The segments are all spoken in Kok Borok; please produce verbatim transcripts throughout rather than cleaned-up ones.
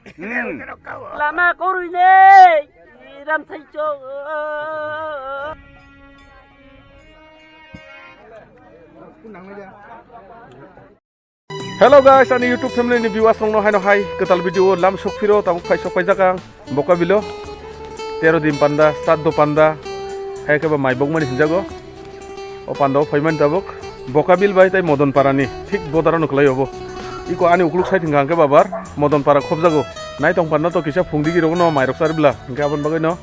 Lama koroi nei, ramsai cho. Hello guys, ani YouTube family ni viewers rokno haino hai kwtal video o lam sok phiro tabuk phai sok paijak ang Bokabilo tero din panda, saddo panda, hai khe ba mai bokmani hinjago. O panda o phaimani tabuk Bokabil bai tai Modon Para ni thik bodaro no kwlai obo. Iko ani ukluk side hingka hingke babar Modon Para khobjago. Nai tong panda to kisa phung digi rokno mai rok chari bla hingke aboni bagwi no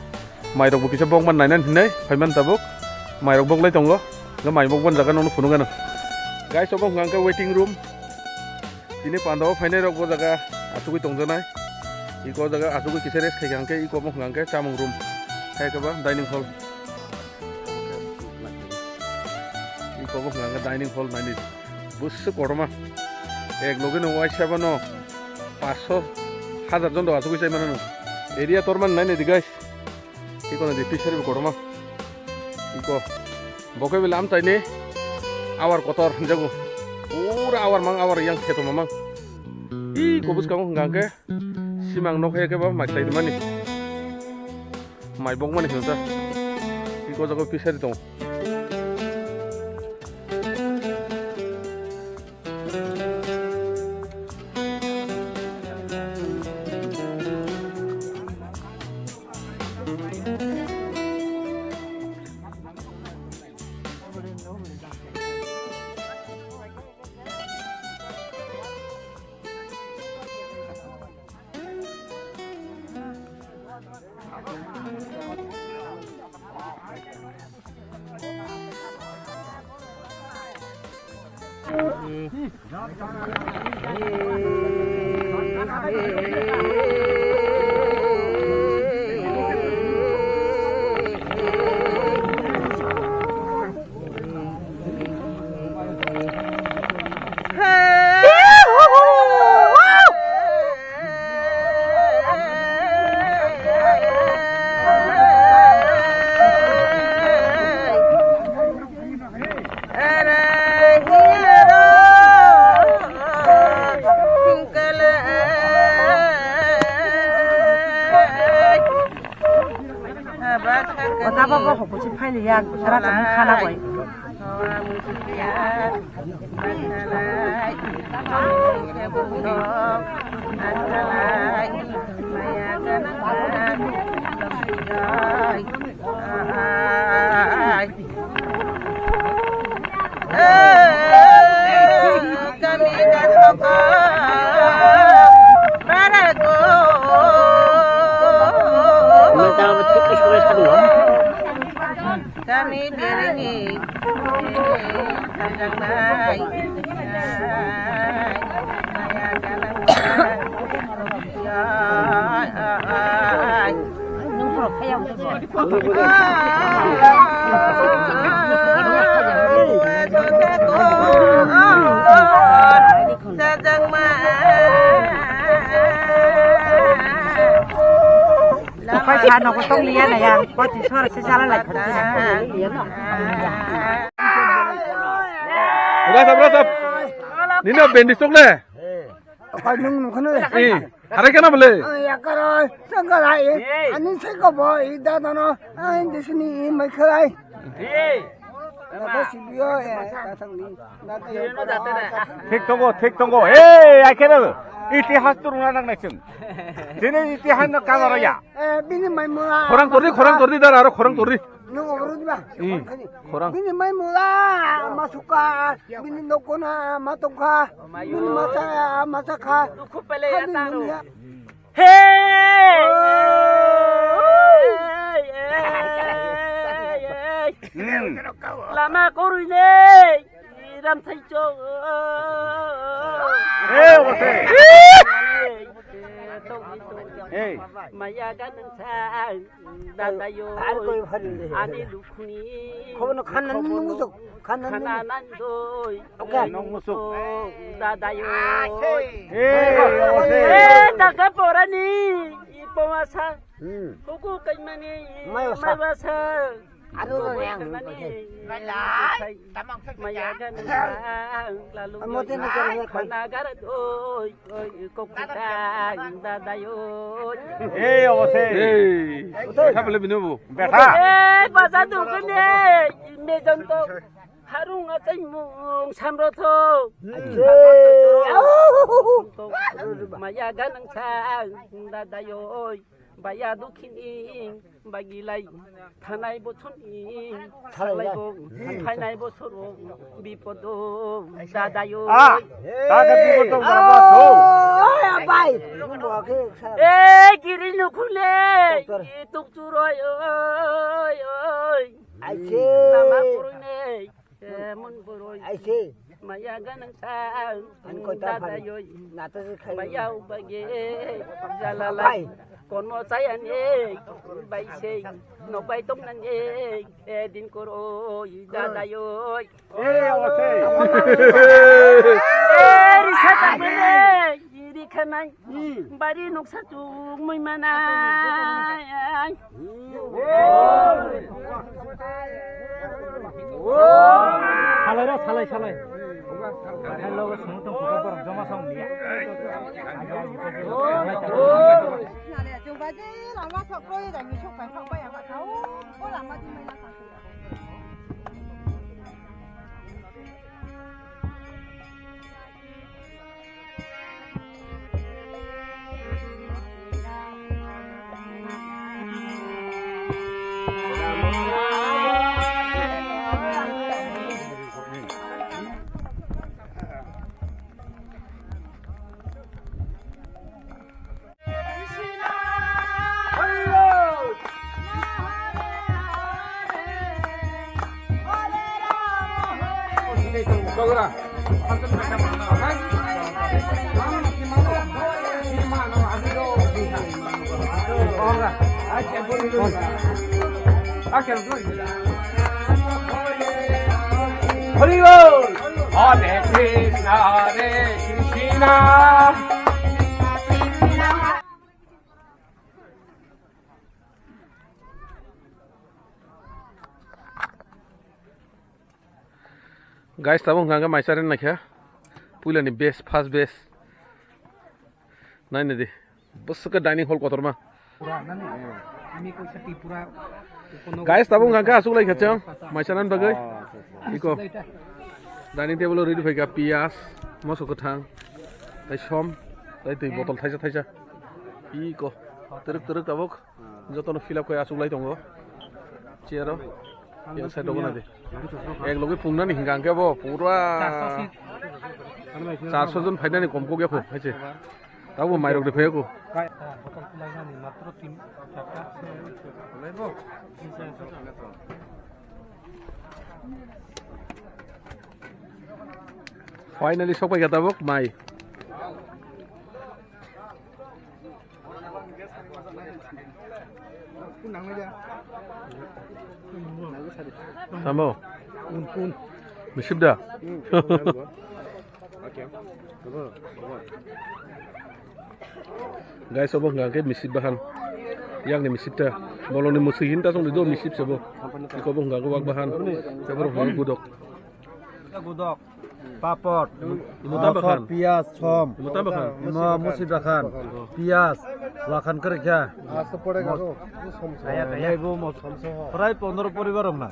mai rok bo kisa bokman nainani hinai phaimani tabuk mai rok boklai tongo. Hingke mai bokmani jaga no phunuk ano. Guys, obo hingka hingke waiting room. Tini panda o phainai rok o jaga asugwi tongjanai. Iko o jaga asugwi kisa rest khaikha hingke iko obo hingka hingke chamung room. Hai khe ba dining hall. Iko bo hwnka hwnkhe dining hall naini bwswk kotorma. Ek loge no waisa bono paanch sho hajar jon rok asugwi chai mano. Area tormani nai naidi guys. Iko naidi fishery bo kotorma. Iko bo khe bele amchaini awar kotor hinjago. Pura awar mang awar yang kheto mamang. Iko bwskango hwnka hwnkhe. Simang nok hai khe ba mai khlai rwmani. Mai bokmani hwnsa. Iko jago fishery tongo. Kota bo bokhok kuchuk phailiya, rachapmung khana bai. Kami diri ni Tokai sa nogo tong liya na ya, poti sora se sala lai. Rasa, rasa. Nino bendi sok le. Tokai nung nung khano. Eh, harai kana bole? Yakaro, sangkarai. Ani seko bo, ida dono. Ai disini mai kharai. Thik tongo, thik tongo. Ei, ai khe no. Itihas turuna nang nai chwng. Chini itihas no kamaro ya. Eh, bini mai mula. Khorang tordi, khorang tordi, dar aro khorang tordi. Nung obrod ba. Hmm, khorang. Bini mai mula, masuka, bini nokona, matokha, bini masa, masakha. Dukhu pele ya taro. Hey! Lama koroi nei, ramsai cho. Hey, ote. Hey. Maya ganang sai, dadayo. Ani lukhuni. Khobono khanani nungu jok. Khana nandoi. Oke. Nong musuk. Dadayo. Hey, ose. Eh, daga porani. Ipomasa. Hmm. Kuku kaimani. Maiwasa. Maiwasa. Aro yang. Maya ganang sang lalu. Amo tena kaya kaya. Khana garat oi oi kokita dadai oi. Ei, obo se. Ei. Betha bole bini bo. Betha. Ei, baja dukane. Mejon to harung atai mung samro tho. Maya ganang sang dadai oi. Baya dukhini bagilai thanai bochoni salaibo phainai bochoro bipodo dadayo. Ah, ta khe bipodo baba tho. Oi, abai. Eh, giri nukhule tukchuroi oi oi. Aise. Lama kurune. Mon boroi. Aise. Maya ganang sang. Ani koi ta phai. Dadayoi. Nata se khai. Maya ubage. Jalalai. Kono chayani. Bai se. Nobai tongnani. Edin koroi. Dadayoi. Eh, ote. Eh, risa tak bere. Iri khanai. Bari noksa tuk mui manai. Salai ra, salai, salai. Hai logo sung tong kuka borok joma song liya. Aja, aja, aja. Chwng bai je lama sok koi da mi sok bai sok bai ama thau. Ko lama di mai na sa. Hari bol. Hare Krishna, Hare Krishna. Guys, tabuk hwnkha khe maisa rin naikha. Puilani best, first best. Naina di. Bwswk khe dining hall kotorma. Guys, tabuk hwnkha khe aswk lai kha chwng. Maisa nani bagwi. Iko. Dining table o ready phaikha piyaj, moso kwthang, tei som, tei twi botol thaisa thaisa. Iko. Twrwk twrwk tabuk. Jotono fill up khai achuk lai tongo. Chair o. Yang side o nadi. Ek logi pungnani hingka hingke bo pura charso jon phainani kom kok yakho, hai se. Tabo mairok de phai yakho. Finally, sokpai kha tabuk mai. Tamo. Misip da. Guys, obo hwnka khe misip bahan. Yakni misip ta. Bolongni mwswi hin ta chwngdi do misip se bo. Iko bo hwnka khe wak bahan. Tei borok hwnka khe gudok. Gudok, papor, imo tamo mosor, khan? Piyaj, som. Imo tamo khan? Imo musi bakhan, piyaj, wakhan kwrwi kha. Prai pondro poribar rok na.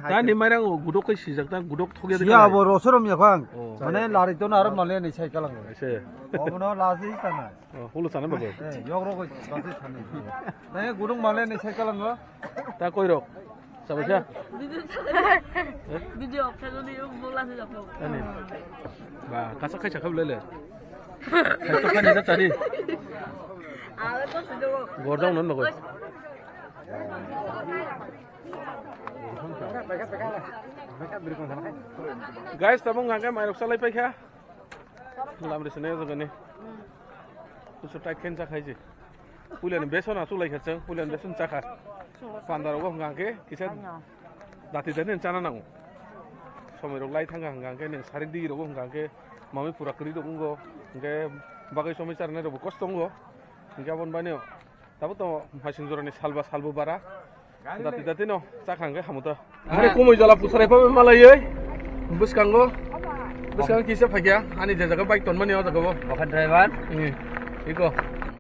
Tani mairang gudok kai sijak ta, gudok thokya de. Siya abo rosorom ya khang. Oh. Mane lari to na aro male ni sai kalang. Aise. Obono laji sana. Oh, hulo sana bago. Eh, yok rok basi sana. Tani gudok male ni sai kalang. Ta koi rok? Sabaisa? Video, video off thakni yung bola se japo. Ani. Ba, kasa khai sakha bole le. Khai to khai ne da chari. Ala to se japo. Gordon non bago. Guys, tabung hangke mairok salai paikha. Lamri sene jogani. Kusu tai khen cha khaiji. Puilani beson achuk lai kha chwng, puilani beson cha kha. Pandar rogo hwnka khe kisa dati dati chana nango. Somoi rok lai thangkha hwnka khe neng sari digi rogo hwnka khe mami pura kwrwi rok wngo. Hwnke bagwi somoi charnai rok bo kosto wngo. Hwnke aboni baino tabuk to haising jorani salba salbo bara. Dati dati no, chakhang ke hamuta. Ani kumui jala pusarai pa malai ei. Buskango. Buskango kisa phagya. Ani je jaga bike ton mani o jaga bo. Bokha driver. Hmm. Iko.